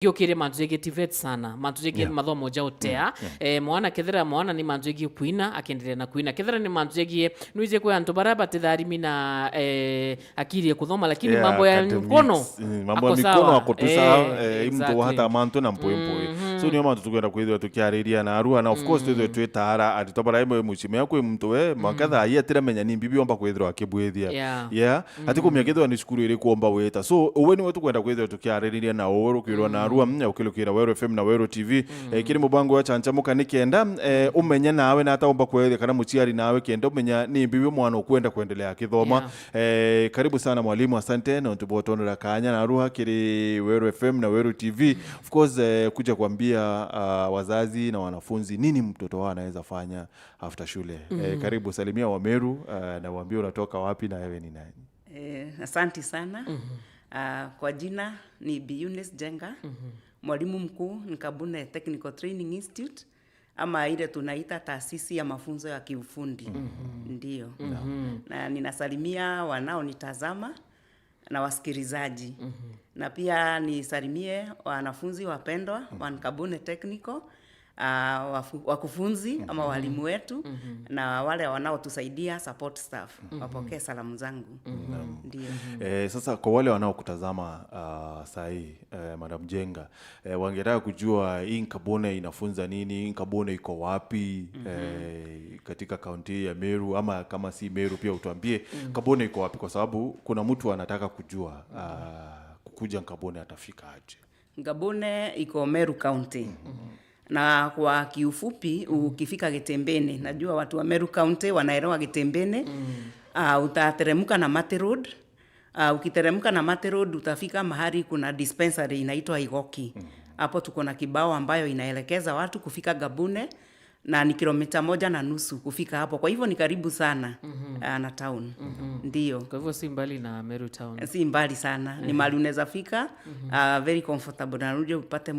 Giukire mantu jegie TVET sana, mantu jegie mathomo ja utea mwana kethira mwana ni mantu jegie kuina, akiendelea na kuina, kethira ni mantu jegie nuije kwa antu bara batitharimi na akili ya kuthoma, lakini mambo ya academics, mkono mambo ya ako mikono sawa. ako tu sawa. Mtu hata mantu na mpui mpui, so niyo mantu tukwenda kwithira tukiariria na arua, na of course twithire twitara ati twabara imwe mucimia kwi muntu we mwakathaa iye atiramenya ni mbibi omba kwithirwa akibwithia. Yeah, ati kumia kethwa ni cukuru iriku omba wita, so uwe niwe tukwenda kwithira tukiaririria na uwe rukirwa na arua ukilukira Weru FM na Weru TV kiri mubango wa Chanchamuka, ni kenda umenye nawe na ataomba kwethia kana muciari nawe kenda umenya ni mbibi mwana ukwenda kuendelea akithoma. Karibu sana mwalimu, asante na tubotonera kanya na aruha kiri Weru FM na Weru TV, of course kuja kuambia wazazi na wanafunzi nini mtoto wao anaweza fanya after shule. Karibu, salimia Wameru na waambie unatoka wapi na wewe ni nani. Asanti sana. Kwa jina ni Bi Eunice Jenga, mwalimu mkuu Nkabune Technical Training Institute, ama ile tunaita taasisi ya mafunzo ya kiufundi. Ndiyo. Na ninasalimia wanaonitazama na wasikilizaji. Na pia nisalimie wanafunzi wapendwa wa Nkabune Technical, wakufunzi ama walimu wetu na wale wanaotusaidia, support staff, wapokee salamu zangu. Ndio. Sasa kwa wale wanaokutazama saa hii, Madam Jenga, wangetaka kujua hii Nkabune inafunza nini, Nkabune iko wapi katika kaunti ya Meru, ama kama si Meru pia utuambie Nkabune iko wapi, kwa sababu kuna mtu anataka kujua kukuja Nkabune atafika aje. Nkabune iko Meru County. Na kwa kiufupi, ukifika Gitembene, najua watu wa Meru County wanaelewa Gitembene. Utateremka na Mate Road. Ukiteremka na Mate Road utafika mahali kuna dispensary inaitwa Igoki. Hapo tuko na kibao ambayo inaelekeza watu kufika Gabune, na ni kilomita 1.5 kufika hapo. Kwa hivyo ni karibu sana na town. Ndio. Kwa hivyo si mbali na Meru town. Si mbali sana, ni mahali unaweza fika very comfortable na uje upate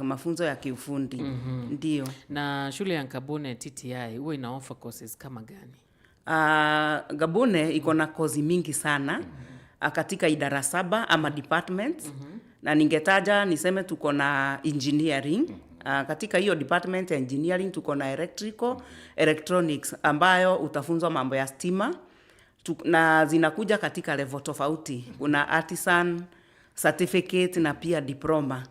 mafunzo ya kiufundi. Ndio. Na shule ya Nkabune TTI huwa ina offer courses kama gani? Gabune iko na kozi mingi sana katika idara saba ama departments, na ningetaja niseme tuko na engineering. Katika hiyo department ya engineering tuko na electrical electronics, ambayo utafunzwa mambo ya stima na zinakuja katika level tofauti. Kuna artisan certificate na pia diploma.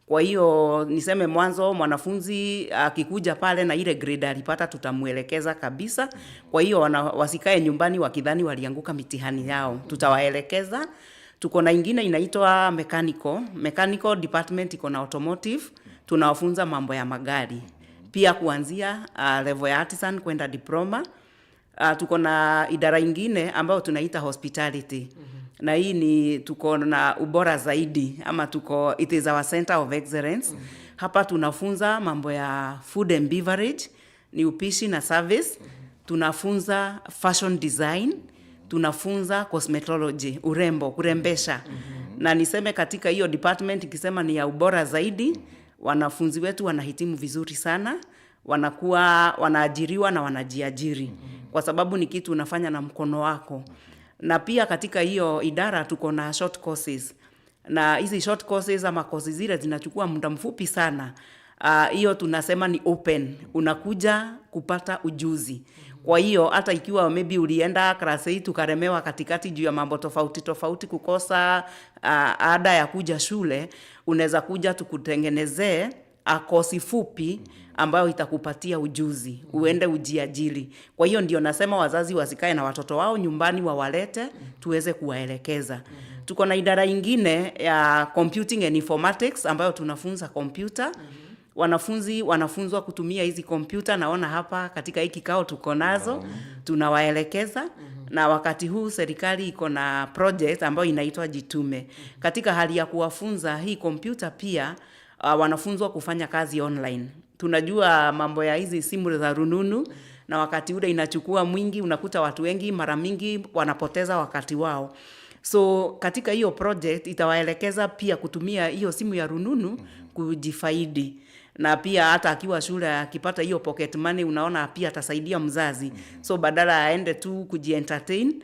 Kwa hiyo niseme mwanzo, mwanafunzi akikuja pale na ile grade alipata, tutamuelekeza kabisa. Kwa hiyo wasikae nyumbani wakidhani walianguka mitihani yao, tutawaelekeza. Tuko na ingine inaitwa mechanical. Mechanical department iko na automotive, tunawafunza mambo ya magari pia kuanzia level ya artisan kwenda diploma. Tuko na idara ingine ambayo tunaita hospitality. Na hii ni tuko na ubora zaidi, ama tuko, it is our center of excellence. Hapa tunafunza mambo ya food and beverage, ni upishi na service. Tunafunza fashion design, tunafunza cosmetology, urembo, kurembesha. Na niseme katika hiyo department, ikisema ni ya ubora zaidi, wanafunzi wetu wanahitimu vizuri sana, wanakuwa wanaajiriwa na wanajiajiri, kwa sababu ni kitu unafanya na mkono wako. Na pia katika hiyo idara tuko na short courses, na hizi short courses ama courses zile zinachukua muda mfupi sana, hiyo tunasema ni open, unakuja kupata ujuzi. Kwa hiyo hata ikiwa maybe ulienda class 8 ukaremewa katikati juu ya mambo tofauti tofauti, kukosa ada ya kuja shule, unaweza kuja tukutengenezee kosi fupi ambayo itakupatia ujuzi uende ujiajiri. Kwa hiyo ndio nasema wazazi wasikae na watoto wao nyumbani, wawalete tuweze kuwaelekeza. Tuko na idara ingine ya computing and informatics ambayo tunafunza kompyuta. Wanafunzi wanafunzwa kutumia hizi kompyuta, naona hapa katika hii kikao tuko nazo, tunawaelekeza. Na wakati huu serikali iko na project ambayo inaitwa Jitume. Katika hali ya kuwafunza hii kompyuta pia wanafunzwa kufanya kazi online. Tunajua mambo ya hizi simu za rununu, na wakati ule inachukua mwingi, unakuta watu wengi mara mingi wanapoteza wakati wao. So katika hiyo project itawaelekeza pia kutumia hiyo simu ya rununu kujifaidi, na pia hata akiwa shule akipata hiyo pocket money, unaona pia atasaidia mzazi. So badala aende tu kujientertain,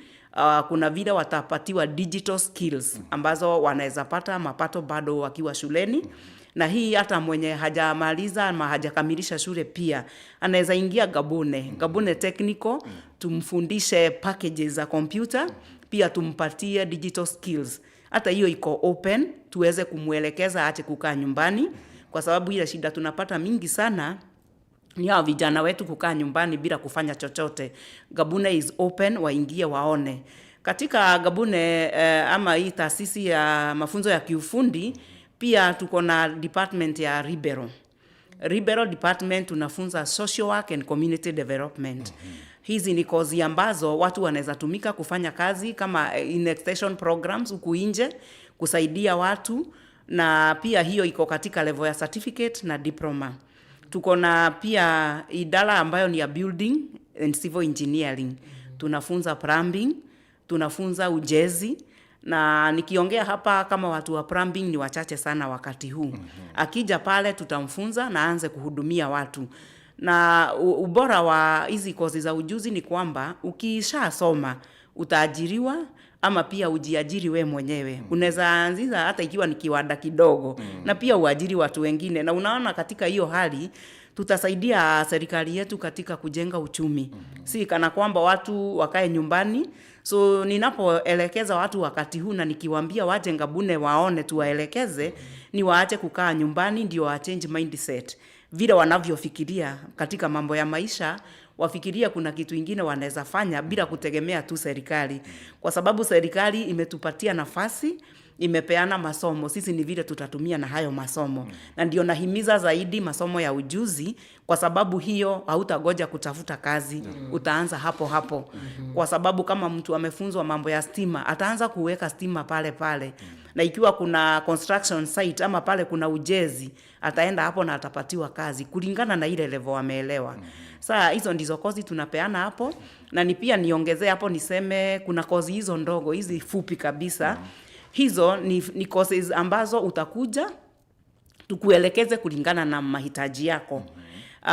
Kuna vile watapatiwa digital skills ambazo wanaweza pata mapato bado wakiwa shuleni. Na hii hata mwenye hajamaliza ama hajakamilisha shule pia anaweza ingia Gabune, Gabune Technical, tumfundishe packages za kompyuta, pia tumpatie digital skills. Hata hiyo iko open, tuweze kumwelekeza aache kukaa nyumbani, kwa sababu ile shida tunapata mingi sana ni hao vijana wetu kukaa nyumbani bila kufanya chochote. Gabune is open, waingie waone. Katika Gabune ama hii taasisi ya mafunzo ya kiufundi pia tuko na department ya Libero. Libero department tunafunza social work and community development. Hizi ni kozi ambazo watu wanaweza tumika kufanya kazi kama in extension programs huku nje kusaidia watu, na pia hiyo iko katika level ya certificate na diploma. Tuko na pia idara ambayo ni ya building and civil engineering. Tunafunza plumbing, tunafunza ujenzi, na nikiongea hapa kama watu wa plumbing ni wachache sana wakati huu. Akija pale tutamfunza na aanze kuhudumia watu. Na ubora wa hizi kozi za ujuzi ni kwamba ukishasoma utaajiriwa ama pia ujiajiri we mwenyewe. Unaweza anzisha hata ikiwa ni kiwanda kidogo na pia uajiri watu wengine. Na unaona katika hiyo hali tutasaidia serikali yetu katika kujenga uchumi. Si kana kwamba watu wakae nyumbani. So ninapoelekeza watu wakati huu na nikiwaambia waje Ngabune waone tuwaelekeze, ni waache kukaa nyumbani, ndio wa change mindset. Vile wanavyofikiria katika mambo ya maisha, wafikiria kuna kitu ingine wanaweza fanya bila kutegemea tu serikali. Kwa sababu serikali imetupatia nafasi, imepeana masomo, sisi ni vile tutatumia na hayo masomo. Na ndio nahimiza zaidi masomo ya ujuzi, kwa sababu hiyo hautagoja kutafuta kazi, utaanza hapo hapo. Kwa sababu kama mtu amefunzwa mambo ya stima, ataanza kuweka stima pale pale. Na ikiwa kuna construction site ama pale kuna ujenzi, ataenda hapo na atapatiwa kazi kulingana na ile level ameelewa. Sasa hizo ndizo kozi tunapeana hapo, na ni pia niongezee hapo niseme kuna kozi hizo ndogo, hizi fupi kabisa. Hizo ni courses ambazo utakuja tukuelekeze kulingana na mahitaji yako.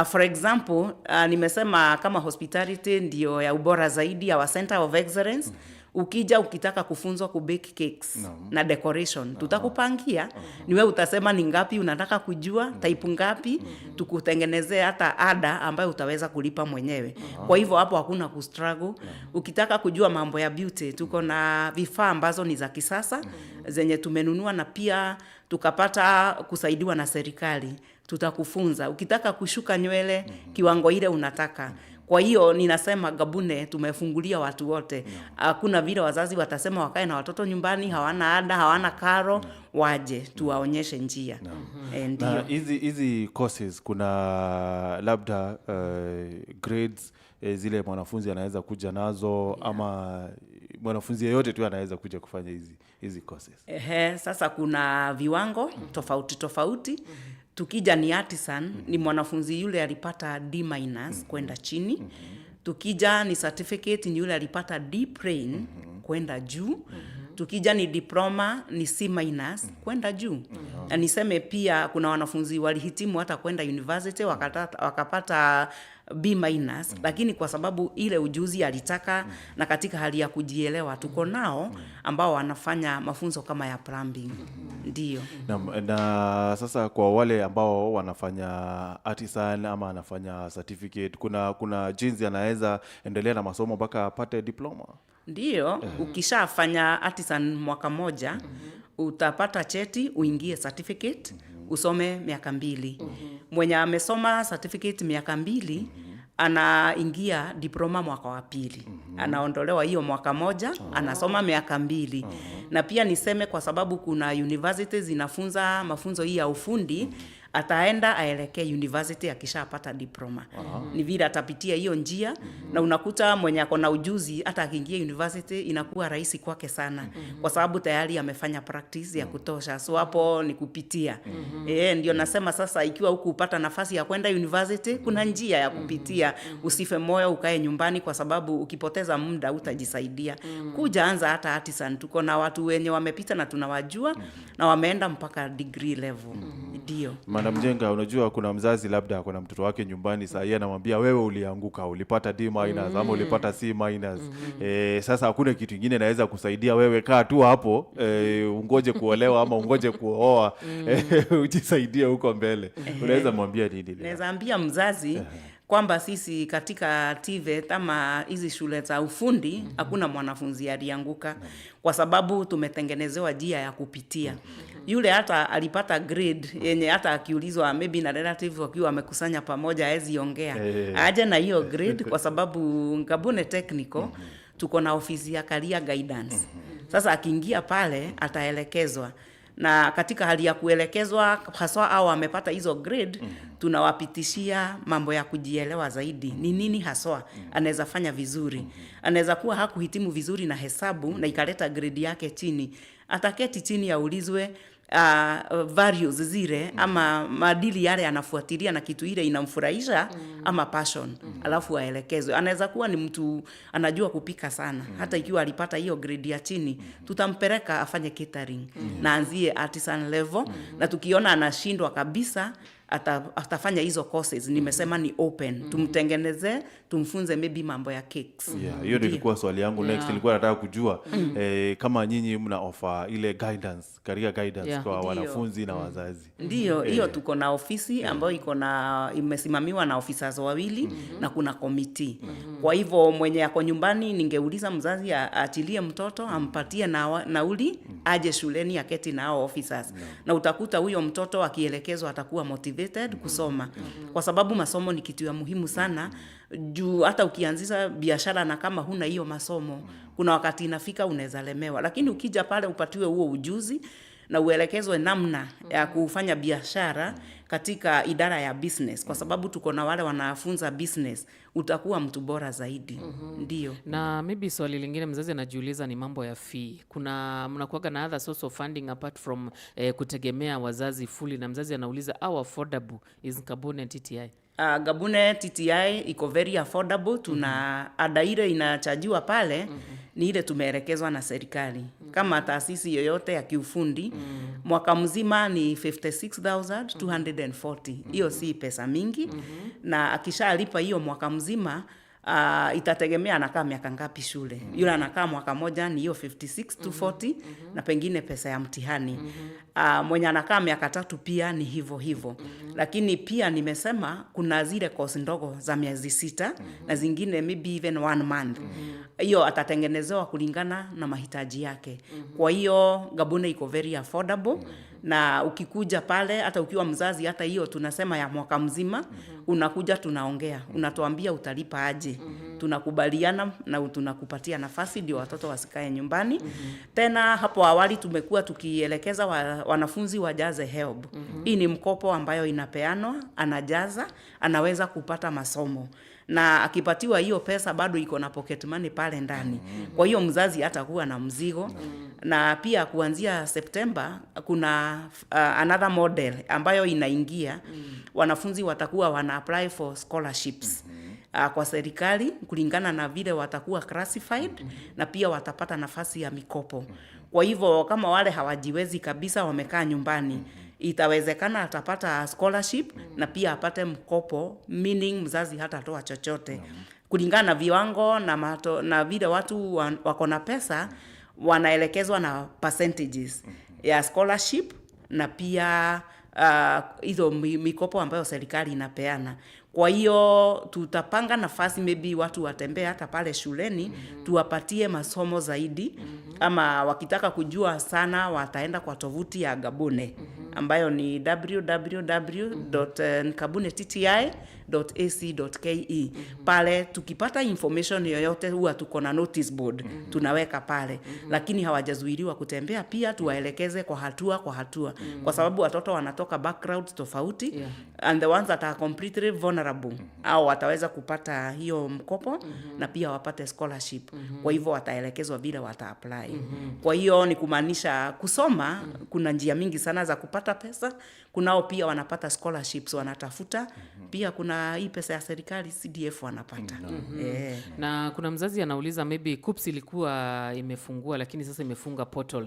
For example, nimesema kama hospitality ndio ya ubora zaidi, our center of excellence. Ukija ukitaka kufunzwa kubake cakes na decoration, tutakupangia. Ni wewe utasema ni ngapi unataka kujua, type ngapi, tukutengenezee hata ada ambayo utaweza kulipa mwenyewe. Kwa hivyo hapo hakuna kustruggle. Ukitaka kujua mambo ya beauty, tuko na vifaa ambazo ni za kisasa zenye tumenunua na pia tukapata kusaidiwa na serikali. Tutakufunza. Ukitaka kushuka nywele kiwango ile unataka. Kwa hiyo ninasema Gabune tumefungulia watu wote. Hakuna vile wazazi watasema wakae na watoto nyumbani, hawana ada, hawana karo, waje tuwaonyeshe njia. Ndio. Na hizi courses kuna labda grades zile mwanafunzi anaweza kuja nazo, ama mwanafunzi yeyote tu anaweza kuja kufanya hizi courses? Sasa kuna viwango tofauti tofauti. Tukija ni artisan, ni mwanafunzi yule alipata D minus kwenda chini. Tukija ni certificate, ni yule alipata D plain kwenda juu. Tukija ni diploma, ni C minus kwenda juu. Na niseme pia kuna wanafunzi walihitimu hata kwenda university wakapata B minus, lakini kwa sababu ile ujuzi alitaka na katika hali ya kujielewa tuko nao ambao wanafanya mafunzo kama ya plumbing. Ndio. Na sasa kwa wale ambao wanafanya artisan ama anafanya certificate, kuna jinsi anaweza endelea na masomo mpaka apate diploma? Ndio, ukishafanya artisan mwaka moja, utapata cheti uingie certificate, usome miaka 2. Mwenye amesoma certificate miaka 2, anaingia diploma mwaka wa pili. Anaondolewa hiyo mwaka moja, anasoma miaka 2. Na pia niseme kwa sababu kuna universities zinafunza mafunzo hii ya ufundi, ataenda aelekee university akishapata diploma. Ni vile atapitia hiyo njia, na unakuta mwenye ako na ujuzi hata akiingia university inakuwa rahisi kwake sana, kwa sababu tayari amefanya practice ya kutosha. So hapo ni kupitia. Ndio nasema sasa ikiwa hukupata nafasi ya kwenda university, kuna njia ya kupitia. Usife moyo ukae nyumbani, kwa sababu ukipoteza muda hutajisaidia. Kuja anza hata artisan, tuko na watu wenye wamepita na tunawajua na wameenda mpaka degree level. Ndio. Madam Njenga, unajua kuna mzazi labda ako na mtoto wake nyumbani saa hii anamwambia wewe ulianguka, ulipata D minus ama ulipata C minus. Sasa hakuna kitu ingine naweza kusaidia wewe, kaa tu hapo, ungoje kuolewa ama ungoje kuoa, ujisaidie huko mbele. Unaweza mwambia nini leo? Naweza ambia mzazi kwamba sisi katika TVET ama hizi shule za ufundi hakuna mwanafunzi alianguka, kwa sababu tumetengenezewa njia ya kupitia. Yule hata alipata grade yenye hata akiulizwa maybe na relative wakiwa wamekusanya pamoja hawezi ongea, aje na hiyo grade, kwa sababu Nkabune Technical tuko na ofisi ya career guidance. Sasa akiingia pale ataelekezwa, na katika hali ya kuelekezwa haswa au amepata hizo grade, tunawapitishia mambo ya kujielewa zaidi, ni nini haswa anaweza fanya vizuri. Anaweza kuwa hakuhitimu vizuri na hesabu na ikaleta grade yake chini, ataketi chini aulizwe values zile ama maadili yale anafuatilia na kitu ile inamfurahisha ama passion, alafu aelekezwe. Anaweza kuwa ni mtu anajua kupika sana, hata ikiwa alipata hiyo grade ya chini, tutampeleka afanye catering na anzie artisan level, na tukiona anashindwa kabisa atafanya hizo courses nimesema ni open, tumtengeneze, tumfunze maybe mambo ya cakes. Yeah, hiyo ndio ilikuwa swali yangu next. Nilikuwa nataka kujua kama nyinyi mna offer ile guidance, career guidance kwa wanafunzi na wazazi. Ndiyo, hiyo tuko na ofisi ambayo iko na imesimamiwa na officers wawili na kuna committee. Kwa hivyo mwenye ako nyumbani, ningeuliza mzazi aachilie mtoto, ampatie nauli aje shuleni aketi na hao officers. Na utakuta huyo mtoto akielekezwa atakuwa motivated kusoma. Kwa sababu masomo ni kitu ya muhimu sana, juu hata ukianzisha biashara na kama huna hiyo masomo, kuna wakati inafika unaweza lemewa, lakini ukija pale upatiwe huo ujuzi na uelekezwe namna ya kufanya biashara katika idara ya business, kwa sababu tuko na wale wanafunza business, utakuwa mtu bora zaidi. Ndio. Na maybe swali lingine mzazi anajiuliza ni mambo ya fee. Kuna mnakuwaga na other source of funding apart from kutegemea wazazi fully? Na mzazi anauliza, how affordable is Nkabune TTI? Gabune TTI iko very affordable. Tuna ada ile inachajiwa pale ni ile tumeelekezwa na serikali kama taasisi yoyote ya kiufundi. Mwaka mzima ni 56,240. Hiyo si pesa mingi, na akishalipa hiyo mwaka mzima, itategemea anakaa miaka ngapi shule. Yule anakaa mwaka moja ni hiyo 56,240 na pengine pesa ya mtihani. Mwenye anakaa miaka 3 pia ni hivyo hivyo. Lakini pia nimesema kuna zile course ndogo za miezi 6 na zingine maybe even 1 month. Hiyo atatengenezewa kulingana na mahitaji yake. Kwa hiyo Gabune iko very affordable, na ukikuja pale hata ukiwa mzazi, hata hiyo tunasema ya mwaka mzima, unakuja tunaongea, unatuambia utalipa aje, tunakubaliana na tunakupatia nafasi ndio watoto wasikae nyumbani. Tena hapo awali tumekuwa tukielekeza wanafunzi wajaze HELB. Hii ni mkopo ambayo inapeanwa, anajaza, anaweza kupata masomo, na akipatiwa hiyo pesa bado iko na pocket money pale ndani. Kwa hiyo mzazi hatakuwa na mzigo. Na pia kuanzia September kuna another model ambayo inaingia. Wanafunzi watakuwa wana apply for scholarships kwa serikali kulingana na vile watakuwa classified, na pia watapata nafasi ya mikopo. Kwa hivyo kama wale hawajiwezi kabisa wamekaa nyumbani, itawezekana atapata scholarship na pia apate mkopo, meaning mzazi hatatoa chochote. Kulingana na viwango na vile watu wako na pesa, wanaelekezwa na percentages ya scholarship na pia hizo mikopo ambayo serikali inapeana. Kwa hiyo tutapanga nafasi maybe watu watembee hata pale shuleni, tuwapatie masomo zaidi, ama wakitaka kujua sana wataenda kwa tovuti ya Gabune ambayo ni www.nkabune.tti.ac.ke. Pale tukipata information yoyote huwa tuko na notice board, tunaweka pale. Lakini hawajazuiliwa kutembea, pia tuwaelekeze kwa hatua kwa hatua, kwa sababu watoto wanatoka backgrounds tofauti, and the ones that are completely vulnerable au wataweza kupata hiyo mkopo na pia wapate scholarship. Kwa hivyo wataelekezwa vile wata apply. Kwa hiyo ni kumaanisha kusoma, kuna njia mingi sana za kupata pesa. Kunao pia wanapata scholarships wanatafuta. Pia kuna hii pesa ya serikali CDF wanapata. Na kuna mzazi anauliza, maybe KUCCPS ilikuwa imefungua lakini sasa imefunga portal.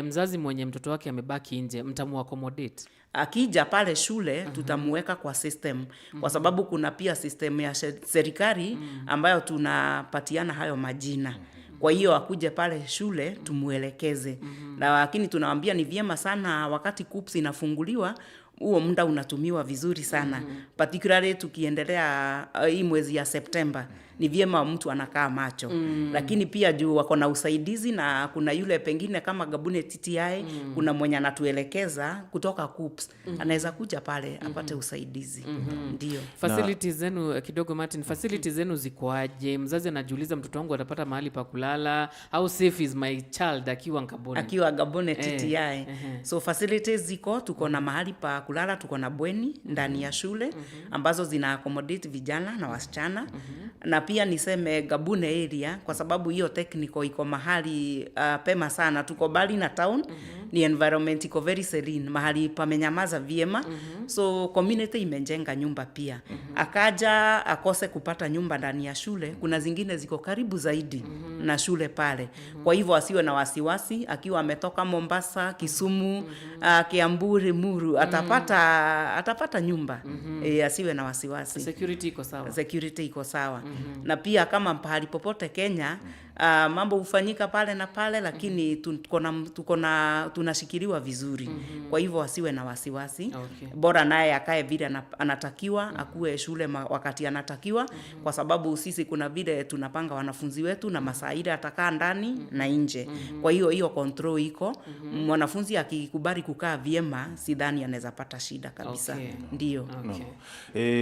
Mzazi mwenye mtoto wake amebaki nje, mtamu accommodate? Akija pale shule tutamuweka kwa system, kwa sababu kuna pia system ya serikali ambayo tunapatiana hayo majina. Kwa hiyo akuje pale shule tumuelekeze. Lakini tunawaambia ni vyema sana wakati KUCCPS inafunguliwa, huo muda unatumiwa vizuri sana. Particularly tukiendelea hii mwezi ya September, ni vyema mtu anakaa macho. Lakini pia juu wako na usaidizi na kuna yule pengine kama Gabune TTI, kuna mwenye anatuelekeza kutoka KUCCPS, anaweza kuja pale apate usaidizi. Ndio. Facilities zenu kidogo, Martin, facilities zenu zikoaje? Mzazi anajiuliza, mtoto wangu atapata mahali pa kulala? How safe is my child akiwa Nkabone? Akiwa Gabone TTI. So facilities ziko, tuko na mahali pa kulala, tuko na bweni ndani ya shule ambazo zina accommodate vijana na wasichana. Na pia niseme Gabune area, kwa sababu hiyo technical iko mahali pema sana, tuko mbali na town, ni environment iko very serene, mahali pamenyamaza vyema. So community imejenga nyumba pia. Akaja akose kupata nyumba ndani ya shule, kuna zingine ziko karibu zaidi na shule pale. Kwa hivyo asiwe na wasiwasi akiwa ametoka Mombasa, Kisumu, Kiambu, Limuru, atapata nyumba. Asiwe na wasiwasi. Security iko sawa. Security iko sawa. Na pia kama pahali popote Kenya, mambo hufanyika pale na pale, lakini tuko na tunashikiliwa vizuri. Kwa hivyo asiwe na wasiwasi. Bora naye akae vile anatakiwa, akuwe shule wakati anatakiwa, kwa sababu sisi kuna vile tunapanga wanafunzi wetu na masaa ile atakaa ndani na nje. Kwa hiyo hiyo control iko. Mwanafunzi akikubali kukaa vyema, sidhani anaweza pata shida kabisa. Ndio.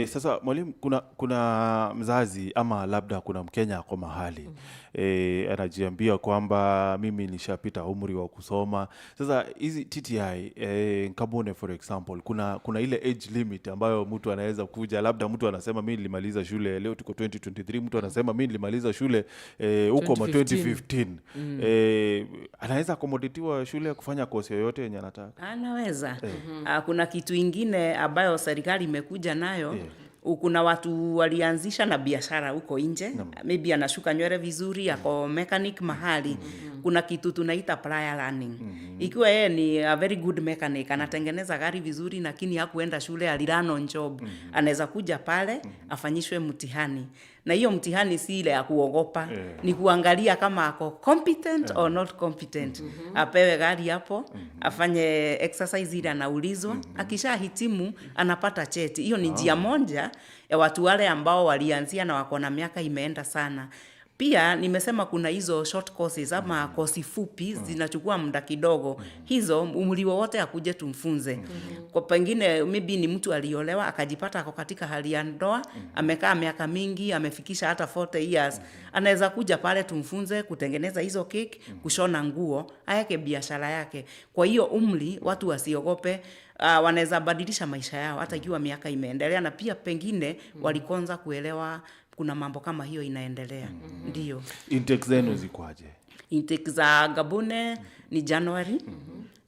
Sasa mwalimu, kuna mzazi ama labda kuna Mkenya ako mahali anajiambia kwamba mimi nishapita umri wa kusoma. Sasa hizi TTI, Nkabune for example, kuna ile age limit ambayo mtu anaweza kuja, labda mtu anasema mimi nilimaliza shule, leo tuko 2023, mtu anasema mimi nilimaliza shule huko ma 2015. 2015. Anaweza accommodatiwa shule kufanya kosi yoyote yenye anataka? Anaweza. Kuna kitu ingine ambayo serikali imekuja nayo. Kuna watu walianzisha na biashara huko nje, maybe anashuka nywele vizuri, ako mechanic mahali. Kuna kitu tunaita prior learning. Ikiwa yeye ni a very good mechanic, anatengeneza gari vizuri, lakini hakuenda shule, alilearn on job, anaweza kuja pale afanyishwe mtihani, na hiyo mtihani si ile ya kuogopa, ni kuangalia kama ako competent or not competent. Apewe gari hapo, afanye exercise ile anaulizwa, akishahitimu anapata cheti. Hiyo ni njia moja ya watu wale ambao walianzia na wako na miaka imeenda sana. Pia nimesema kuna hizo short courses ama kosi fupi zinachukua muda kidogo. Hizo umri wowote akuje tumfunze. Kwa pengine maybe ni mtu aliolewa akajipata ako katika hali ya ndoa, amekaa miaka mingi, amefikisha hata 40 years, anaweza kuja pale tumfunze kutengeneza hizo cake, kushona nguo, aweke biashara yake. Kwa hiyo umri watu wasiogope. Wanaweza badilisha maisha yao hata ikiwa miaka imeendelea, na pia pengine walikosa kuelewa kuna mambo kama hiyo inaendelea. Ndio. Intake zenu zikwaje? Intake za Gabune ni January,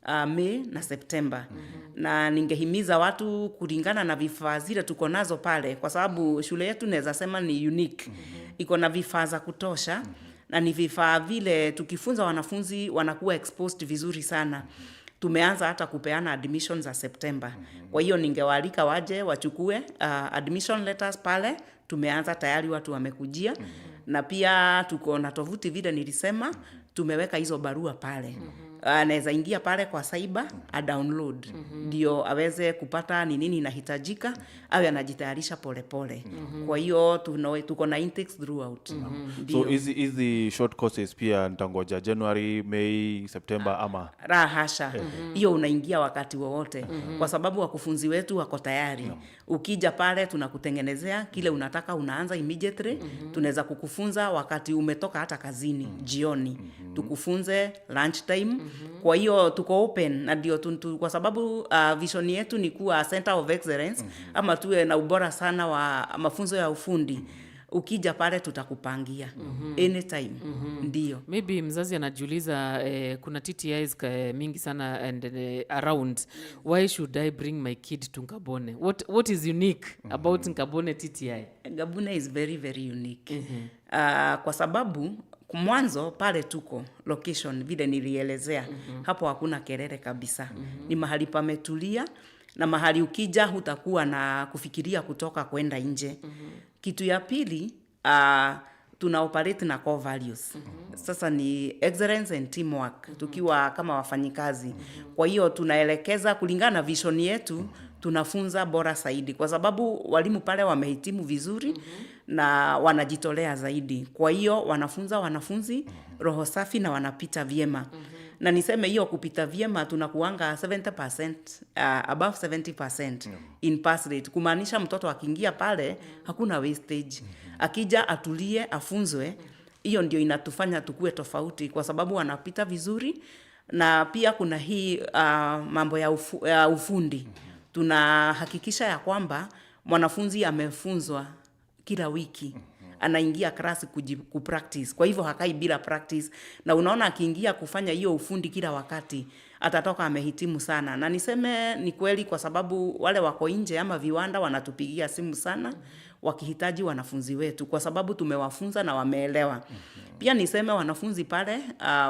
May na September. Na ningehimiza watu kulingana na vifaa zile tuko nazo pale, kwa sababu shule yetu naweza sema ni unique. Iko na vifaa za kutosha, na ni vifaa vile tukifunza wanafunzi wanakuwa exposed vizuri sana. Tumeanza hata kupeana admission za September. Kwa hiyo ningewaalika waje wachukue admission letters pale. Tumeanza tayari, watu wamekujia. Na pia tuko na tovuti vile nilisema, tumeweka hizo barua pale. Anaweza ingia pale kwa cyber a download ndio aweze kupata ni nini inahitajika, awe anajitayarisha polepole. Kwa hiyo tuko na intakes throughout. Ndio. So hizi short courses pia nitangoja January, May, September ama? La hasha, hiyo unaingia wakati wowote, kwa sababu wakufunzi wetu wako tayari. Ukija pale tunakutengenezea kile unataka, unaanza immediately. Tunaweza kukufunza wakati umetoka hata kazini jioni, tukufunze lunch time. Kwa hiyo tuko open na ndio kwa sababu vision yetu ni kuwa center of excellence ama tuwe na ubora sana wa mafunzo ya ufundi. Ukija pale tutakupangia anytime. Ndio. Maybe mzazi anajiuliza, kuna TTIs mingi sana and around, why should I bring my kid to Nkabone? What is unique about Nkabone TTI? Gabune is very very unique. Kwa sababu mwanzo pale tuko location vile nilielezea, hapo hakuna kelele kabisa. Ni mahali pametulia. Na mahali ukija hutakuwa na kufikiria kutoka kwenda nje. Kitu ya pili, tuna operate na core values. Sasa ni excellence and teamwork, tukiwa kama wafanyikazi. Kwa hiyo tunaelekeza kulingana na vision yetu, tunafunza bora zaidi kwa sababu walimu pale wamehitimu vizuri na wanajitolea zaidi. Kwa hiyo wanafunza wanafunzi roho safi na wanapita vyema. Na niseme hiyo kupita vyema tunakuanga 70%, above 70% in pass rate, kumaanisha mtoto akiingia pale hakuna wastage. Akija atulie, afunzwe. Hiyo ndio inatufanya tukue tofauti kwa sababu wanapita vizuri. Na pia kuna hii mambo ya ufundi. Tunahakikisha ya kwamba mwanafunzi amefunzwa kila wiki, anaingia class kupractice. Kwa hivyo hakai bila practice, na unaona akiingia kufanya hiyo ufundi kila wakati atatoka amehitimu sana. Na niseme ni kweli kwa sababu wale wako nje ama viwanda wanatupigia simu sana wakihitaji wanafunzi wetu kwa sababu tumewafunza na wameelewa. Pia niseme wanafunzi pale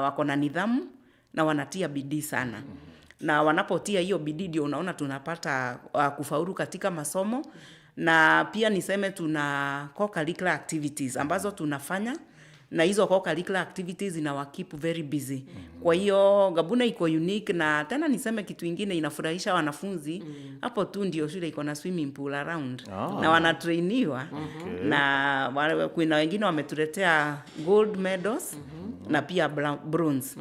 wako na nidhamu na wanatia bidii sana. Na wanapotia hiyo bidii ndio unaona tunapata kufaulu katika masomo. Na pia niseme tuna co-curricular activities ambazo tunafanya, na hizo co-curricular activities zinawa keep very busy. Kwa hiyo Gabuna iko unique. Na tena niseme kitu ingine inafurahisha wanafunzi, hapo tu ndio shule iko na swimming pool around. Na wanatrainiwa. Na kuna wengine wametuletea gold medals na pia bronze.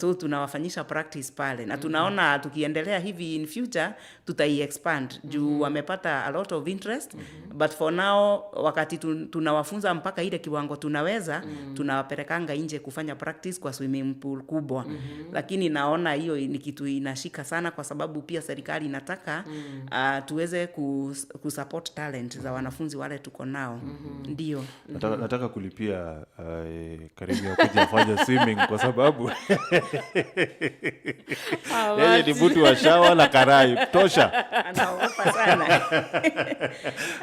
So tunawafanyisha practice pale na tunaona tukiendelea hivi in future tutai-expand juu wamepata a lot of interest. But for now wakati tunawafunza mpaka ile kiwango tunaweza, tunawapelekanga nje kufanya practice kwa swimming pool kubwa. Lakini naona hiyo ni kitu inashika sana kwa sababu pia serikali inataka tuweze kusupport talent za wanafunzi wale tuko nao. Ndio. Nataka kulipia karibu ya kuja afanye swimming kwa sababu yeye ni mtu wa shower na karai tosha. Anaogopa sana.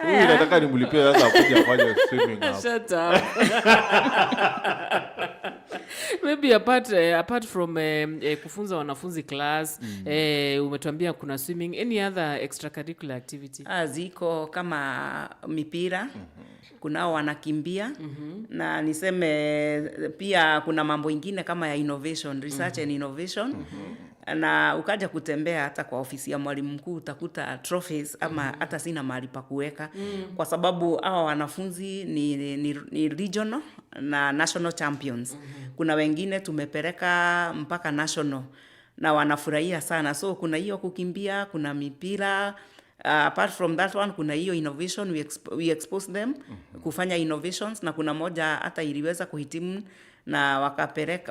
Huyu nataka nimlipie sasa akuja afanye swimming hapa. Shut up. Maybe apart from kufunza wanafunzi class, umetuambia kuna swimming, any other extracurricular activity? Ziko kama mipira, kunao wanakimbia. Na niseme pia kuna mambo ingine kama ya innovation, research and innovation. Na ukaja kutembea hata kwa ofisi ya mwalimu mkuu utakuta trophies ama hata sina mahali pa kuweka, kwa sababu hawa wanafunzi ni regional na national champions. Kuna wengine tumepeleka mpaka national na wanafurahia sana. So kuna hiyo kukimbia, kuna mipira. Apart from that one, kuna hiyo innovation, we expose them kufanya innovations, na kuna moja hata iliweza kuhitimu na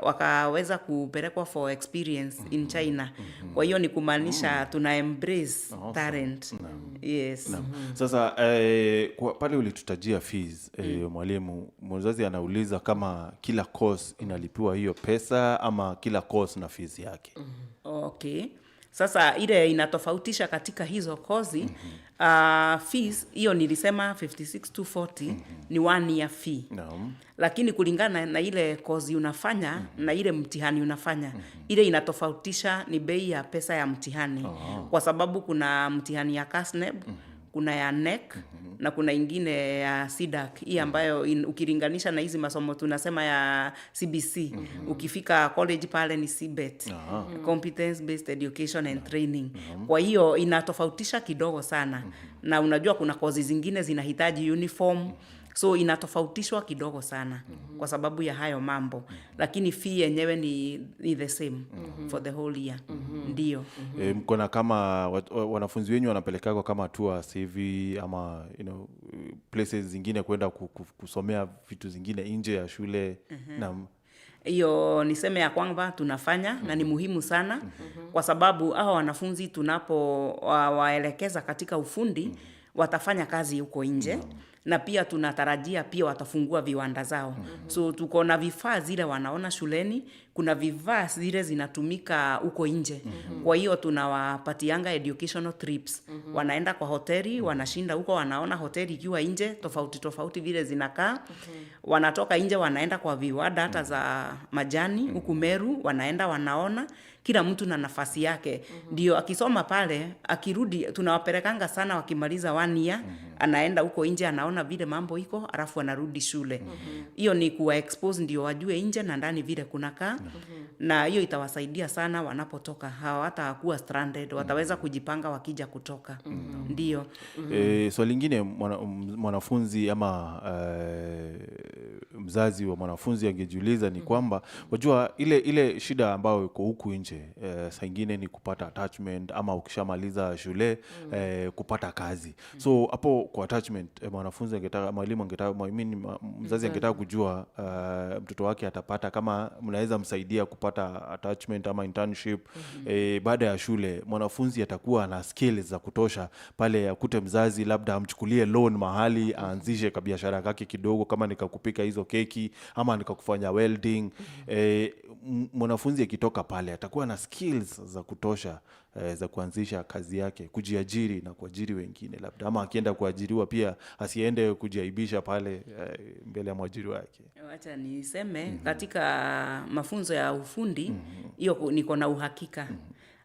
wakaweza kupelekwa for experience in China. Kwa hiyo ni kumaanisha tuna embrace talent. Yes. Naam. Sasa pale ulitutajia fees, mwalimu, mzazi anauliza kama kila course inalipiwa hiyo pesa ama kila course na fees yake. Okay. Sasa ile inatofautisha katika hizo kozi, fees hiyo nilisema 56,240 ni one year fee. Lakini kulingana na ile kozi unafanya na ile mtihani unafanya, ile inatofautisha ni bei ya pesa ya mtihani. Kwa sababu kuna mtihani ya KASNEB, kuna ya KNEC na kuna ingine ya CDACC hii ambayo ukilinganisha na hizi masomo tunasema ya CBC, ukifika college pale ni CBET, competence based education and training. Kwa hiyo inatofautisha kidogo sana. Na unajua kuna kozi zingine zinahitaji uniform, so inatofautishwa kidogo sana kwa sababu ya hayo mambo. Lakini fee yenyewe ni the same for the whole year. Ndio. Mko na kama wanafunzi wenyu wanapelekagwa kama tours hivi ama places zingine kwenda kusomea vitu zingine nje ya shule? Naam. Hiyo niseme ya kwamba tunafanya na ni muhimu sana kwa sababu hawa wanafunzi tunapo waelekeza katika ufundi watafanya kazi huko nje. Na pia tunatarajia pia watafungua viwanda zao. So tuko na vifaa zile wanaona shuleni, kuna vifaa zile zinatumika huko nje. Kwa hiyo tunawapatianga educational trips. Wanaenda kwa hoteli, wanashinda huko, wanaona hoteli ikiwa nje tofauti tofauti vile zinakaa. Wanatoka nje wanaenda kwa viwanda hata za majani huku Meru, wanaenda wanaona kila mtu na nafasi yake. Ndio akisoma pale, akirudi tunawapelekanga sana wakimaliza one year, anaenda huko nje anaona vile mambo iko, alafu anarudi shule. Hiyo ni kuwa expose ndio wajue nje na ndani vile kunakaa. Na hiyo itawasaidia sana wanapotoka, hawatakuwa stranded, wataweza kujipanga wakija kutoka. Ndio. Swali lingine mwanafunzi ama mzazi wa mwanafunzi angejiuliza ni kwamba wajua ile shida ambayo iko huku nje, saa ingine ni kupata attachment ama ukishamaliza shule kupata kazi. So hapo kwa attachment, mwanafunzi angetaka, mwalimu angetaka, I mean, mzazi angetaka kujua mtoto wake atapata kama mnaweza msaidia kupata attachment ama internship baada ya shule, mwanafunzi atakuwa na skills za kutosha pale akute mzazi labda amchukulie loan mahali aanzishe kabiashara kake kidogo, kama nikakupika hizo keki ama nikakufanya welding. Mwanafunzi akitoka pale atakuwa na skills za kutosha za kuanzisha kazi yake, kujiajiri na kuajiri wengine labda, ama akienda kuajiriwa pia asiende kujiaibisha pale mbele ya mwajiri wake. Wacha niseme katika mafunzo ya ufundi hiyo niko na uhakika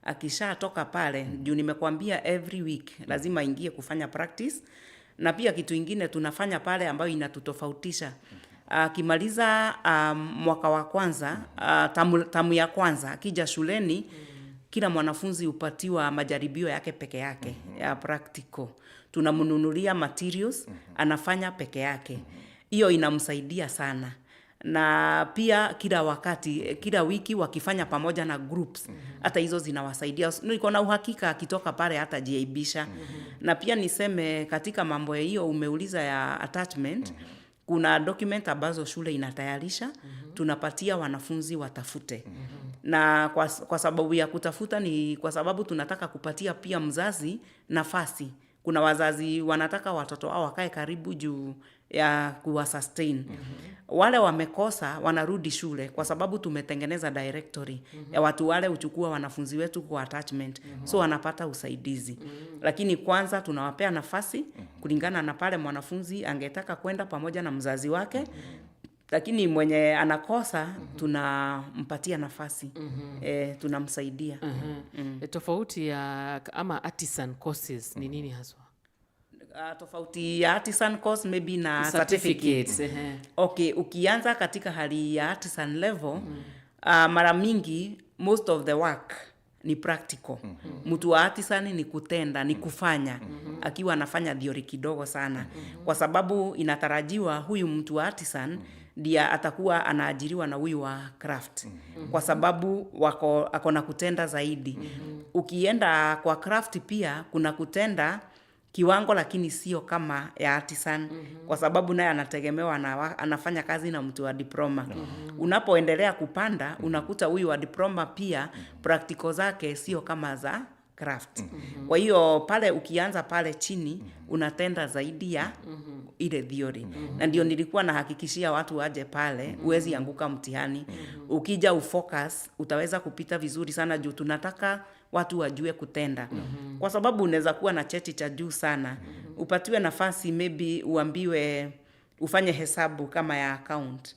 akishatoka pale, juu nimekwambia every week lazima ingie kufanya practice. Na pia kitu ingine tunafanya pale ambayo inatutofautisha, akimaliza mwaka wa kwanza, tamu ya kwanza akija shuleni, kila mwanafunzi hupatiwa majaribio yake peke yake ya practical. Tunamnunulia materials, anafanya peke yake. Hiyo inamsaidia sana. Na pia kila wakati, kila wiki wakifanya pamoja na groups, hata hizo zinawasaidia. Niko na uhakika akitoka pale hatajiaibisha. Na pia niseme katika mambo ya hiyo umeuliza ya attachment, kuna document ambazo shule inatayarisha, tunapatia wanafunzi watafute. Na kwa sababu ya kutafuta ni kwa sababu tunataka kupatia pia mzazi nafasi. Kuna wazazi wanataka watoto wao wakae karibu juu ya kuwa sustain. Wale wamekosa wanarudi shule kwa sababu tumetengeneza directory ya watu wale huchukua wanafunzi wetu kwa attachment. So wanapata usaidizi. Lakini kwanza tunawapea nafasi kulingana na pale mwanafunzi angetaka kwenda pamoja na mzazi wake. Lakini mwenye anakosa tunampatia nafasi. Tunamsaidia. Tofauti ya ama artisan courses ni nini haswa? Tofauti ya artisan course maybe na certificate. Certificates, ehe. Okay, ukianza katika hali ya artisan level, mara mingi most of the work ni practical. Mtu wa artisan ni kutenda, ni kufanya. Akiwa anafanya theory kidogo sana. Kwa sababu inatarajiwa huyu mtu wa artisan ndiye atakuwa anaajiriwa na huyu wa craft. Kwa sababu ako na kutenda zaidi. Ukienda kwa craft pia kuna kutenda kiwango, lakini sio kama ya artisan. Kwa sababu naye anategemewa na anafanya kazi na mtu wa diploma. Unapoendelea kupanda, unakuta huyu wa diploma pia practical zake sio kama za craft. Kwa hiyo pale ukianza pale chini unatenda zaidi ya ile theory. Na ndio nilikuwa nahakikishia watu waje pale, huwezi anguka mtihani. Ukija ufocus utaweza kupita vizuri sana juu tunataka watu wajue kutenda. Kwa sababu unaweza kuwa na cheti cha juu sana, upatiwe nafasi maybe uambiwe ufanye hesabu kama ya account.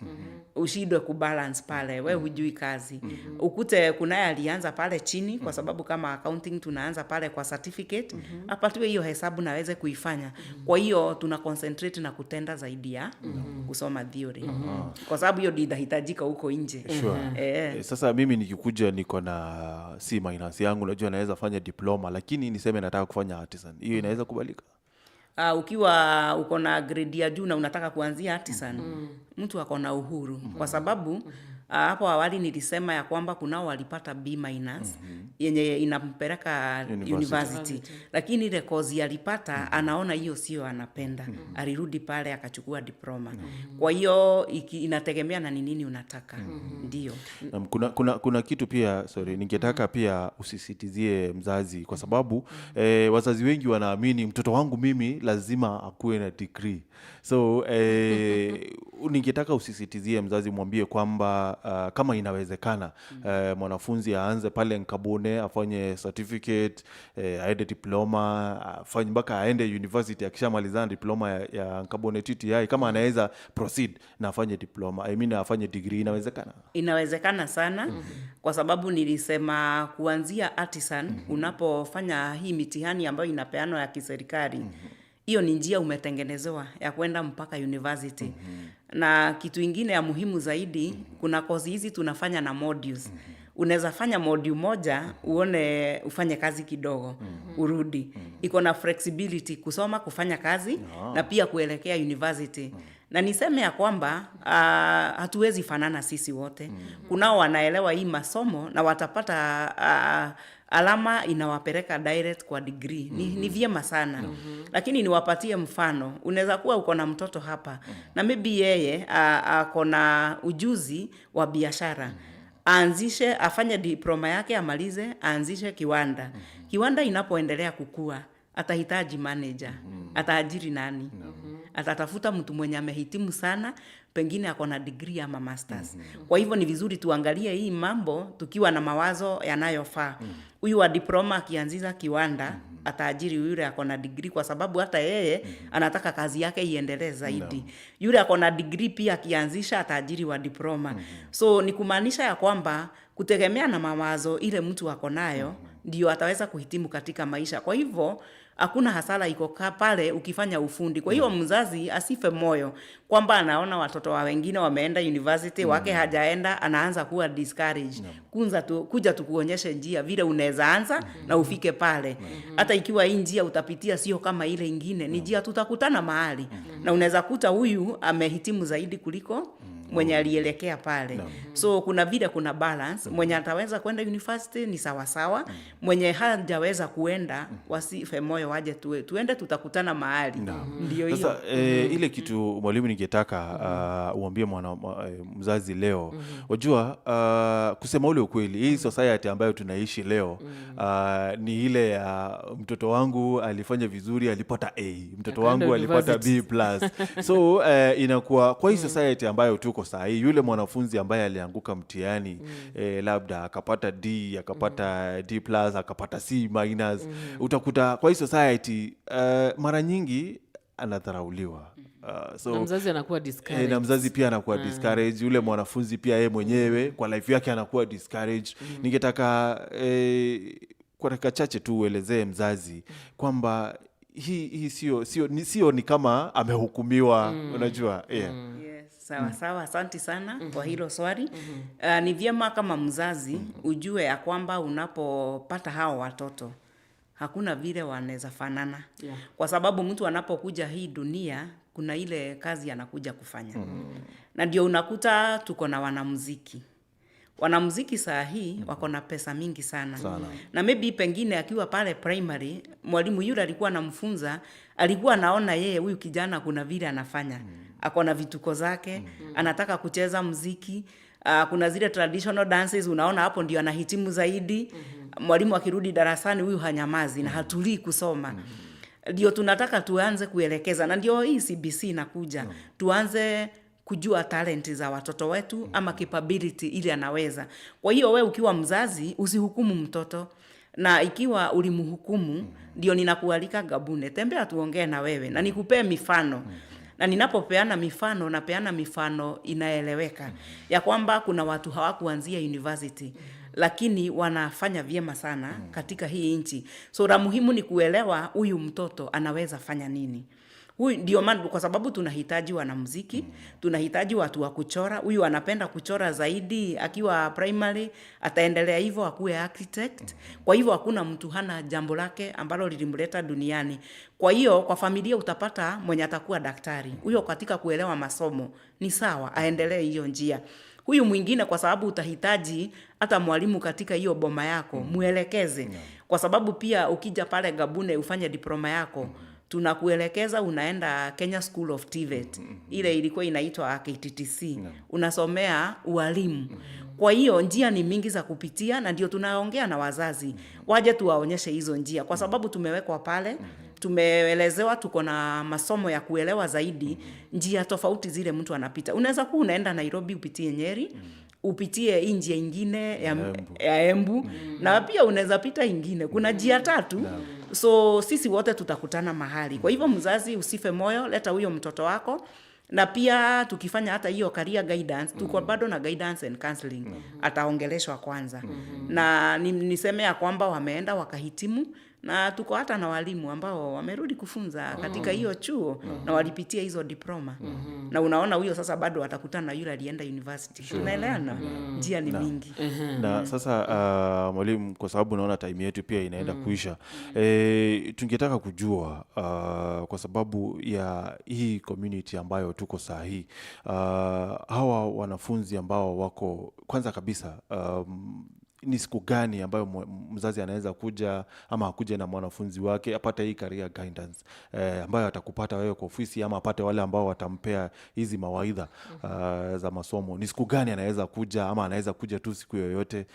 Ushindwe kubalance pale, we hujui kazi. Ukute kunaye alianza pale chini kwa sababu kama accounting tunaanza pale kwa certificate, apatiwe hiyo hesabu na aweze kuifanya. Kwa hiyo tuna concentrate na kutenda zaidi ya kusoma theory. Kwa sababu hiyo ndio inahitajika huko nje. Sasa mimi nikikuja niko na C minus yangu, najua naweza fanya diploma, lakini niseme nataka kufanya artisan. Hiyo inaweza kubalika? Ukiwa uko na grade ya juu na unataka kuanzia artisan, mtu ako na uhuru. Kwa sababu Hapo awali nilisema ya kwamba kunao walipata B minus yenye inampeleka University. university, lakini ile kozi alipata anaona hiyo sio anapenda. Alirudi pale akachukua diploma. Kwa hiyo inategemea na ni nini unataka. Ndio. Naam, kuna kitu pia, sorry, ningetaka pia usisitizie mzazi kwa sababu wazazi wengi wanaamini mtoto wangu mimi lazima akuwe na degree. So ningetaka usisitizie mzazi, mwambie kwamba kama inawezekana mwanafunzi aanze pale Nkabune afanye certificate, aende diploma, afanye mpaka aende university. Akishamalizana diploma ya Nkabune TTI, kama anaweza proceed na afanye diploma, I mean afanye degree, inawezekana. Inawezekana sana kwa sababu nilisema kuanzia artisan unapofanya hii mitihani ambayo inapeanwa ya kiserikali, hiyo ni njia umetengenezewa ya kwenda mpaka university. Na kitu ingine ya muhimu zaidi, kuna kozi hizi tunafanya na modules. Unaweza fanya module moja uone ufanye kazi kidogo, urudi. Iko na flexibility kusoma, kufanya kazi na pia kuelekea university. Na niseme ya kwamba hatuwezi fanana sisi wote. Kunao wanaelewa hii masomo na watapata alama inawapeleka direct kwa degree. Ni vyema sana. Lakini niwapatie mfano. Unaweza kuwa uko na mtoto hapa na maybe yeye ako na ujuzi wa biashara. Aanzishe, afanye diploma yake amalize, aanzishe kiwanda. Kiwanda inapoendelea kukua, atahitaji manager. Ataajiri nani? Atatafuta mtu mwenye amehitimu sana, pengine ako na degree ama masters. Kwa hivyo ni vizuri tuangalie hii mambo tukiwa na mawazo yanayofaa. Huyu wa diploma akianzisha kiwanda, ataajiri yule ako na degree kwa sababu hata yeye anataka kazi yake iendelee zaidi. Yule ako na degree pia akianzisha ataajiri wa diploma. So ni kumaanisha ya kwamba kutegemea na mawazo ile mtu ako nayo ndio ataweza kuhitimu katika maisha. Kwa hivyo hakuna hasara iko pale ukifanya ufundi. Kwa hiyo mzazi asife moyo kwamba anaona watoto wa wengine wameenda university, wake hajaenda, anaanza kuwa discouraged. Kuja tukuonyeshe njia vile unaweza anza na ufike pale. Hata ikiwa hii njia utapitia sio kama ile ingine, ni njia tutakutana mahali. Na unaweza kuta huyu amehitimu zaidi kuliko mwenye alielekea pale. So kuna vile kuna balance, mwenye ataweza kwenda university ni sawa sawa, mwenye hajaweza kuenda wasife moyo, waje tuende tutakutana mahali. Ndio hiyo. Sasa ile kitu mwalimu ningetaka uambie mzazi leo. Wajua, kusema ule ukweli, hii society ambayo tunaishi leo ni ile ya mtoto wangu alifanya vizuri alipata A, mtoto Akaenda wangu alipata university. B plus. So inakuwa kwa hii society ambayo tuko saa hii, yule mwanafunzi ambaye alianguka mtihani labda akapata D, akapata D plus, akapata C minus, utakuta kwa hii society mara nyingi anadharauliwa. So, na mzazi anakuwa discouraged. Na mzazi pia anakuwa discouraged, yule mwanafunzi pia yeye mwenyewe kwa life yake anakuwa discouraged. Ningetaka kwa dakika chache tu uelezee mzazi kwamba hii sio ni kama amehukumiwa, unajua. Yeah. Yes, sawa sawa, asante sana kwa hilo swali. Ni vyema kama mzazi ujue ya kwamba unapopata hao watoto hakuna vile wanaweza fanana. Kwa sababu mtu anapokuja hii dunia kuna ile kazi anakuja kufanya. Na ndio unakuta tuko na wanamuziki. Wanamuziki saa hii wako na pesa mingi sana. Na maybe pengine akiwa pale primary, mwalimu yule alikuwa anamfunza, alikuwa anaona yeye huyu kijana kuna vile anafanya. Ako na vituko zake, anataka kucheza muziki. Kuna zile traditional dances unaona hapo ndio anahitimu zaidi. Mwalimu akirudi darasani huyu hanyamazi na hatulii kusoma. Ndio tunataka tuanze kuelekeza, na ndio hii CBC inakuja. Tuanze kujua talent za watoto wetu ama capability ile anaweza. Kwa hiyo we ukiwa mzazi usihukumu mtoto, na ikiwa ulimhukumu ndio ninakualika Gabune, tembea tuongee na wewe na nikupee mifano. Na ninapopeana mifano, napeana mifano inaeleweka ya kwamba kuna watu hawakuanzia university lakini wanafanya vyema sana katika hii nchi. So la muhimu ni kuelewa huyu mtoto anaweza fanya nini. Huyu ndio maana, kwa sababu tunahitaji wanamuziki, tunahitaji watu wa kuchora. Huyu anapenda kuchora zaidi akiwa primary, ataendelea hivyo akuwe architect. Kwa hivyo hakuna mtu hana jambo lake ambalo lilimleta duniani. Kwa hiyo kwa familia utapata mwenye atakuwa daktari. Huyo katika kuelewa masomo ni sawa, aendelee hiyo njia. Huyu mwingine, kwa sababu utahitaji hata mwalimu katika hiyo boma yako, mwelekeze. Kwa sababu pia ukija pale Gabune ufanye diploma yako, tunakuelekeza unaenda Kenya School of TVET, ile ilikuwa inaitwa KTTC, unasomea ualimu. Kwa hiyo njia ni mingi za kupitia, na ndio tunaongea na wazazi waje tuwaonyeshe hizo njia, kwa sababu tumewekwa pale, tumeelezewa, tuko na masomo ya kuelewa zaidi njia tofauti zile mtu anapita. Unaweza kuwa unaenda Nairobi upitie Nyeri, upitie hii njia ingine ya Embu, na pia unaweza pita ingine. Kuna njia tatu. So sisi wote tutakutana mahali. Kwa hivyo mzazi, usife moyo, leta huyo mtoto wako. Na pia tukifanya hata hiyo career guidance, tuko bado na guidance and counseling, ataongeleshwa kwanza. Na niseme ya kwamba wameenda wakahitimu, na tuko hata na walimu ambao wamerudi kufunza katika hiyo chuo na walipitia hizo diploma. Na unaona huyo sasa bado atakutana na yule alienda university. Tunaelewana? Njia ni mingi. Na sasa mwalimu, kwa sababu naona time yetu pia inaenda kuisha, tungetaka kujua kwa sababu ya hii community ambayo tuko saa hii, hawa wanafunzi ambao wako, kwanza kabisa, ni siku gani ambayo mzazi anaweza kuja ama akuje na mwanafunzi wake apate hii career guidance, ambayo atakupata wewe kwa ofisi ama apate wale ambao watampea hizi mawaidha za masomo? Ni siku gani anaweza kuja, ama anaweza kuja tu siku yoyote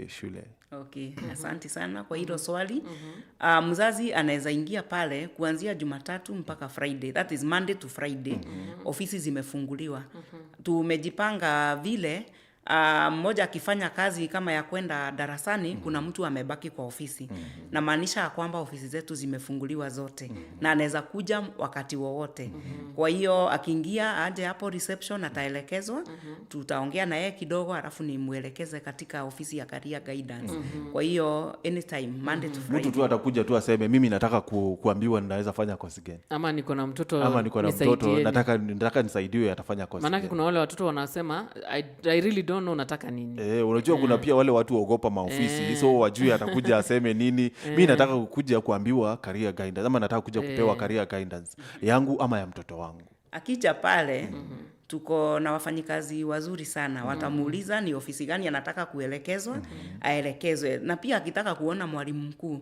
shule? Okay, asante sana kwa hilo swali. Mzazi anaweza ingia pale kuanzia Jumatatu mpaka Friday. That is Monday to Friday. Ofisi zimefunguliwa. Tumejipanga vile mmoja akifanya kazi kama ya kwenda darasani, kuna mtu amebaki kwa ofisi. Na maanisha ya kwamba ofisi zetu zimefunguliwa zote na anaweza kuja wakati wowote. Kwa hiyo akiingia aje hapo reception ataelekezwa, tutaongea na yeye kidogo, alafu nimuelekeze katika ofisi ya career guidance. Kwa hiyo anytime, Monday to Friday. Mtu tu atakuja tu aseme, "Mimi nataka kuambiwa ninaweza fanya kosi gani," ama "Niko na mtoto, ama "Niko na mtoto, nisaidieni." nataka nisaidiwe atafanya kosi Maanake gani." kuna wale watoto wanasema, I really don't know nataka nini." Unajua kuna pia wale watu waogopa maofisi, so wajui atakuja aseme nini. "Mi nataka kuja kuambiwa career guidance, ama nataka kuja kupewa career guidance yangu ama ya mtoto wangu." Akija pale, tuko na wafanyikazi wazuri sana, watamuuliza ni ofisi gani anataka kuelekezwa, aelekezwe. Na pia akitaka kuona mwalimu mkuu,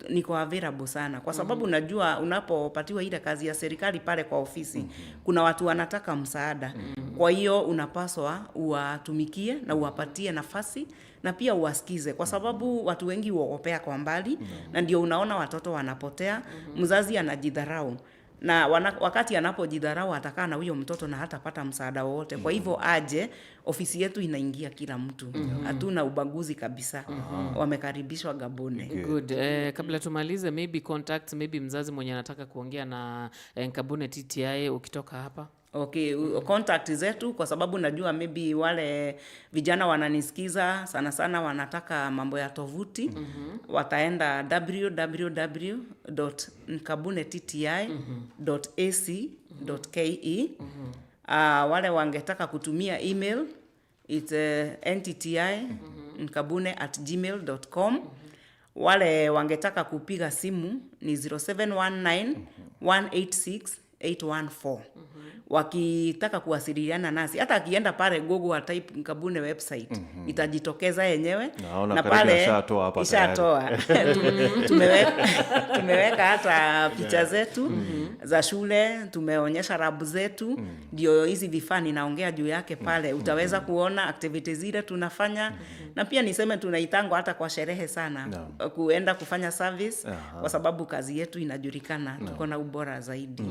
niko available sana, kwa sababu najua unapopatiwa ile kazi ya serikali pale kwa ofisi, kuna watu wanataka msaada. Kwa hiyo unapaswa uwatumikie na uwapatie nafasi na pia uwasikize, kwa sababu watu wengi huogopea kwa mbali, na ndio unaona watoto wanapotea. Mzazi anajidharau na wakati anapojidharau atakaa na huyo mtoto na hatapata msaada wowote. Kwa hivyo aje, ofisi yetu inaingia kila mtu, hatuna ubaguzi kabisa. Wamekaribishwa Gabune. Good. Kabla tumalize, maybe contacts, maybe mzazi mwenye anataka kuongea na Nkabune TTI ukitoka hapa. Okay, contact zetu, kwa sababu najua maybe wale vijana wananisikiza sana sana wanataka mambo ya tovuti, wataenda www.nkabunetти.ac.ke. Wale wangetaka kutumia email, it's ntti nkabune@gmail.com. Wale wangetaka kupiga simu ni 0719 186 814. Wakitaka kuwasiliana nasi, hata akienda pale Google atype Nkabune website, itajitokeza yenyewe. Naona Na karibu pale ashatoa hapa tayari. ishatoa. Tumeweka hata picha zetu za shule, tumeonyesha lab zetu, ndio hizi vifaa ninaongea juu yake pale. Utaweza kuona activities zile tunafanya. Na pia niseme tunaitangwa hata kwa sherehe sana kuenda kufanya service, kwa sababu kazi yetu inajulikana, tuko na ubora zaidi.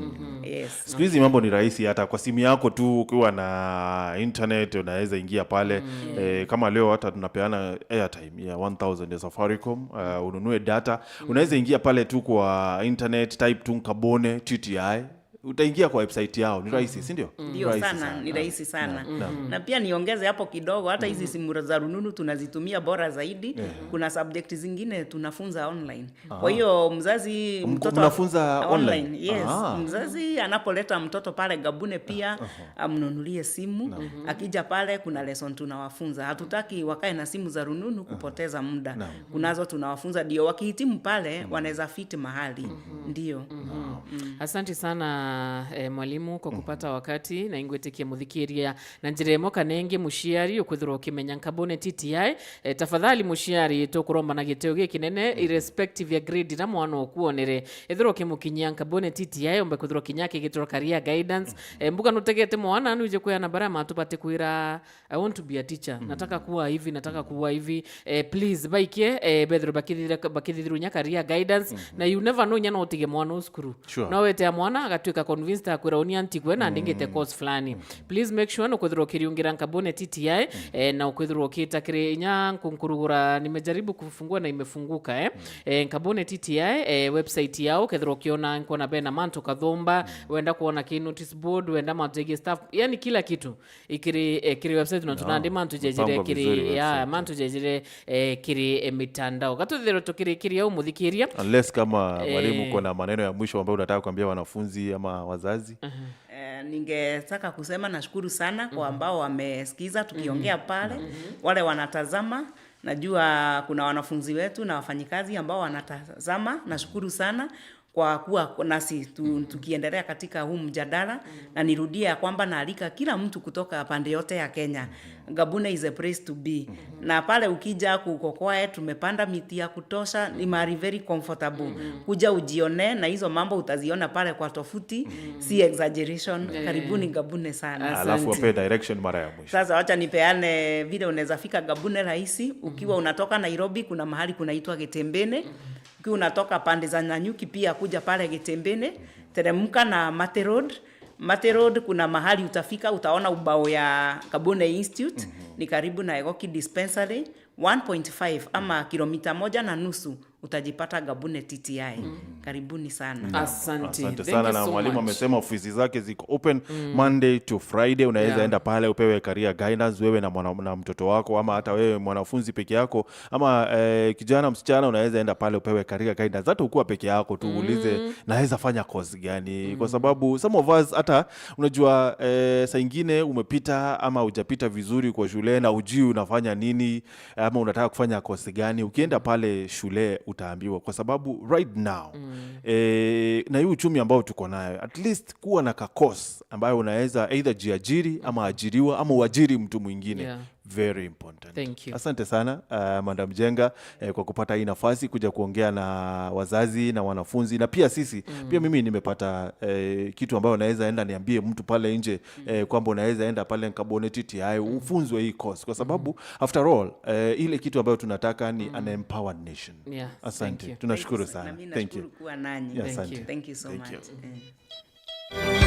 Yes. Siku hizi mambo ni rahisi, hata kwa simu yako tu ukiwa na internet unaweza ingia pale. Kama leo hata tunapeana airtime ya 1000 ya Safaricom, ununue data. Unaweza ingia pale tu kwa internet, type tu Nkabone TTI, utaingia kwa website yao. Ni rahisi, si ndio? Ndio. Rahisi. Sana, ni rahisi sana. Na pia niongeze hapo kidogo, hata hizi simu za rununu tunazitumia bora zaidi. Kuna subject zingine tunafunza online. Kwa hiyo mzazi, mtoto Mnafunza online? Yes. Mzazi anapoleta mtoto pale Gabune pia amnunulie simu. Akija pale kuna lesson tunawafunza. Hatutaki wakae na simu za rununu kupoteza muda. Kunazo tunawafunza ndio wakihitimu pale wanaweza fit mahali. Ndio. Asante sana. sana mwalimu kwa kupata wakati na ingwetikie muthikiria na njira imwe kana ingi muciari ukwithirwa ukimenya Nkabune TTI. Tafadhali muciari, tukuromba na giteo giki nene, irrespective ya grade na mwana ukuonere, ithirwa ukimukinyia Nkabune TTI, ombe kwithirwa kinya akigitirwa career guidance. Mbuga nutegete mwana nuje kwina baria matubate kwira, "I want to be a teacher, nataka kuwa hivi, nataka kuwa hivi." Please baikie bethirwo bakithithirwo nya career guidance, na you never know, nya no utige mwana ucukuru. No wete mwana agatuika convinced akwira uni antigwe na ndingite course fulani. Please make sure nukwithirwo ukiriungira Nkabune TTI na ukwithirwo ukita kiri inya nkunkurugura. Nimejaribu kufungua na imefunguka. Nkabune TTI website yao ukethirwo ukiona nkuona bena mantu kathumba, wenda kuona ki notice board, wenda mantu egi staff, yani kila kitu ikiri kiri website na tunandi mantu jejire Mpango vizuri kiri ya website. Mantu jejire kiri mitandao gatuthirwo tukirikiria umuthikiria. Unless kama mwalimu uko na maneno ya mwisho ambayo unataka kuambia wanafunzi ama wazazi. Ningetaka kusema nashukuru sana kwa ambao wamesikiza tukiongea pale, wale wanatazama. Najua kuna wanafunzi wetu na wafanyikazi ambao wanatazama. Nashukuru sana kwa kuwa nasi tukiendelea katika huu mjadala, na nirudie ya kwamba naalika kila mtu kutoka pande yote ya Kenya. Nkabune is a place to be. Na pale ukija kuko quiet, tumepanda miti ya kutosha, ni mahali very comfortable. Kuja ujione, na hizo mambo utaziona pale kwa tovuti, si exaggeration. Karibuni Nkabune sana. Asante. Alafu wape direction mara ya mwisho. Sasa wacha nipeane vile unaweza fika Nkabune rahisi. Ukiwa unatoka Nairobi, kuna mahali kunaitwa Getembene. Ukiwa unatoka pande za Nanyuki pia kuja pale Getembene, teremka na Mate Road. Mate Road kuna mahali utafika, utaona ubao ya Nkabune Institute, ni karibu na Egoki Dispensary, 1.5 ama kilomita 1.5 utajipata Nkabune TTI. Karibuni sana. Asante. Asante Thank sana you na so mwalimu much. Amesema ofisi zake ziko open Monday to Friday. Unaweza enda pale upewe career guidance wewe na mtoto wako, ama hata wewe mwanafunzi peke yako, ama kijana msichana, unaweza enda pale upewe career guidance, hata ukuwa peke yako tu uulize naweza fanya course gani, kwa sababu some of us, hata unajua saa ingine umepita ama hujapita vizuri kwa shule na ujui unafanya nini ama unataka kufanya course gani. Ukienda pale shule utaambiwa, kwa sababu right now na hii uchumi ambao tuko nayo, at least kuwa na ka-course ambayo unaweza either jiajiri ama ajiriwa ama uajiri mtu mwingine, very important. Thank you. Asante sana Madam Jenga kwa kupata hii nafasi kuja kuongea na wazazi na wanafunzi na pia sisi. Pia mimi nimepata kitu ambayo naweza enda niambie mtu pale nje kwamba unaweza enda pale Nkabune TTI ufunzwe hii course, kwa sababu after all ile kitu ambayo tunataka ni an empowered nation. Yeah, thank Asante, you. tunashukuru Thank you. sana. Na mimi Thank you. nashukuru kuwa nanyi. Yeah, Thank asante. you. Thank you so Thank much. you. Eh.